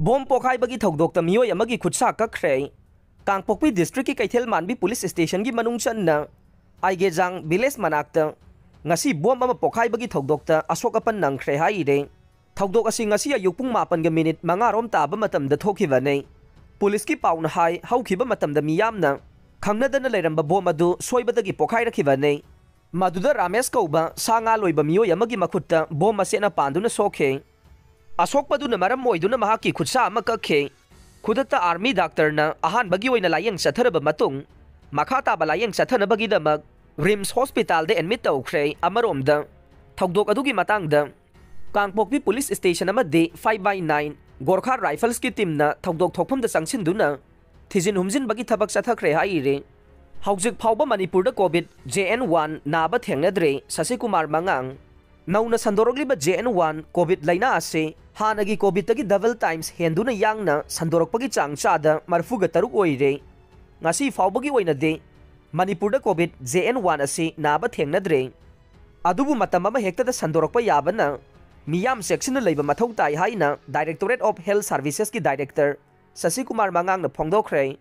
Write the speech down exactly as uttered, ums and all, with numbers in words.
Bomb ꯄꯣꯈꯥꯏꯕꯒꯤ ꯊꯧꯗꯣꯛꯇ ꯃꯤꯑꯣꯏ ꯑꯃꯒꯤ ꯈꯨꯠꯁꯥ ꯀꯛꯈ꯭ꯔꯦ꯫ ꯀꯥꯡꯄꯣꯛꯄꯤ district ꯀꯤ ꯀꯩꯊꯦꯜ ꯃꯥꯟꯕꯤ police station ꯒꯤ ꯃꯅꯨꯡ ꯆꯟꯅ ꯑꯥꯏꯒꯦꯖꯥꯡ village ꯃꯅꯥꯛꯇ ꯉꯁꯤ ꯕꯣꯝ ꯑꯃ ꯄꯣꯈꯥꯏꯕꯒꯤ ꯊꯧꯗꯣꯛꯇ ꯑꯁꯣꯛ ꯑꯄꯟ ꯅꯪꯈ꯭ꯔꯦ ꯍꯥꯏꯔꯦ꯫ ꯊꯧꯗꯣꯛ ꯑꯁꯤ ꯉꯁꯤ ꯑꯌꯨꯛ ꯄꯨꯡ ꯃꯥꯄꯟꯒ ꯃꯤꯅꯤꯠ ꯃꯉꯥ ꯔꯣꯝ ꯇꯥꯕ ꯃꯇꯝꯗ ꯊꯣꯛꯈꯤꯕꯅꯤ꯫ Police ꯀꯤ ꯄꯥꯎꯅ ꯍꯥꯏ, ꯍꯧꯈꯤꯕ ꯃꯇꯝꯗ ꯃꯤꯌꯥꯝꯅ ꯈꯪꯅꯗꯅ ꯂꯩꯔꯝꯕ ꯕꯣꯝ ꯑꯗꯨ ꯁꯣꯏꯕꯗꯒꯤ ꯄꯣꯈꯥꯏꯔꯛꯈꯤꯕꯅꯤ꯫ ꯃꯗꯨꯗ ꯔꯥꯃꯦꯁ ꯀꯧꯕ ꯁꯥ ꯉꯥ ꯂꯣꯏꯕ ꯃꯤꯑꯣꯏ ꯑꯃꯒꯤ ꯃꯈꯨꯠꯇ ꯕꯣꯝ ꯃꯆꯦꯠꯅ ꯄꯥꯟꯗꯨꯅ ꯁꯣꯛꯈꯤ꯫ ꯑꯁꯣꯛꯄꯗꯨꯅ ꯃꯔꯝ ꯑꯣꯏꯗꯨꯅ ꯃꯍꯥꯛꯀꯤ ꯈꯨꯠꯁꯥ ꯑꯃ ꯀꯛꯈꯤ꯫ ꯈꯨꯗꯛꯇ army doctor ꯅ ꯑꯍꯥꯟꯕꯒꯤ ꯑꯣꯏꯅ ꯂꯥꯌꯦꯡ ꯆꯠꯊꯔꯕ ꯃꯇꯨꯡ, ꯃꯈꯥ ꯇꯥꯕ ꯂꯥꯌꯦꯡ ꯆꯠꯊꯅꯕꯒꯤꯗꯃꯛ RIMS hospital ꯗ admit ꯇꯧꯈ꯭ꯔꯦ꯫ ꯑꯃꯔꯣꯝꯗ, ꯊꯧꯗꯣꯛ ꯑꯗꯨꯒꯤ ꯃꯇꯥꯡꯗ ꯀꯥꯡꯄꯣꯛꯄꯤ police station ꯑꯃꯗꯤ five by nine Gorkha Rifles ꯀꯤ team ꯅ ꯊꯧꯗꯣꯛ ꯊꯣꯛꯐꯝꯗ ꯆꯪꯁꯤꯟꯗꯨꯅ ꯊꯤꯖꯤꯟ ꯍꯨꯝꯖꯤꯟꯕꯒꯤ ꯊꯕꯛ ꯆꯠꯊꯈ꯭ꯔꯦ ꯍꯥꯏꯔꯤ꯫ ꯍꯧꯖꯤꯛ ꯐꯥꯎꯕ ꯃꯅꯤꯄꯨꯔꯗ COVID J N one ꯅꯥꯕ ꯊꯦꯡꯅꯗ꯭ꯔꯦ ꯁꯁꯤꯀꯨꯃꯥꯔ ꯃꯉꯥꯡ꯫ ꯅꯧꯅ ꯁꯟꯗꯣꯔꯛꯂꯤꯕ J N one COVID ꯂꯩꯅꯥ ꯑꯁꯤ ꯍꯥꯟꯅꯒꯤ COVID ꯇꯒꯤ double times ꯍꯦꯟꯗꯨꯅ ꯌꯥꯡꯅ ꯁꯟꯗꯣꯔꯛꯄꯒꯤ ꯆꯥꯡ ꯆꯥꯗ ꯃꯔꯤꯐꯨꯒ ꯇꯔꯨꯛ ꯑꯣꯏꯔꯦ꯫ ꯉꯁꯤ ꯐꯥꯎꯕꯒꯤ ꯑꯣꯏꯅꯗꯤ ꯃꯅꯤꯄꯨꯔꯗ COVID J N one ꯑꯁꯤ ꯅꯥꯕ ꯊꯦꯡꯅꯗ꯭ꯔꯦ꯫ ꯑꯗꯨꯕꯨ ꯃꯇꯝ ꯑꯃ ꯍꯦꯛꯇꯗ ꯁꯟꯗꯣꯔꯛꯄ ꯌꯥꯕꯅ ꯃꯤꯌꯥꯝ ꯆꯦꯛꯁꯤꯟꯅ ꯂꯩꯕ ꯃꯊꯧ ꯇꯥꯏ ꯍꯥꯏꯅ Directorate of Health Services ꯀꯤ director ꯁꯁꯤꯀꯨꯃꯥꯔ ꯃꯉꯥꯡꯅ ꯐꯣꯡꯗꯣꯛꯈ꯭ꯔꯦ꯫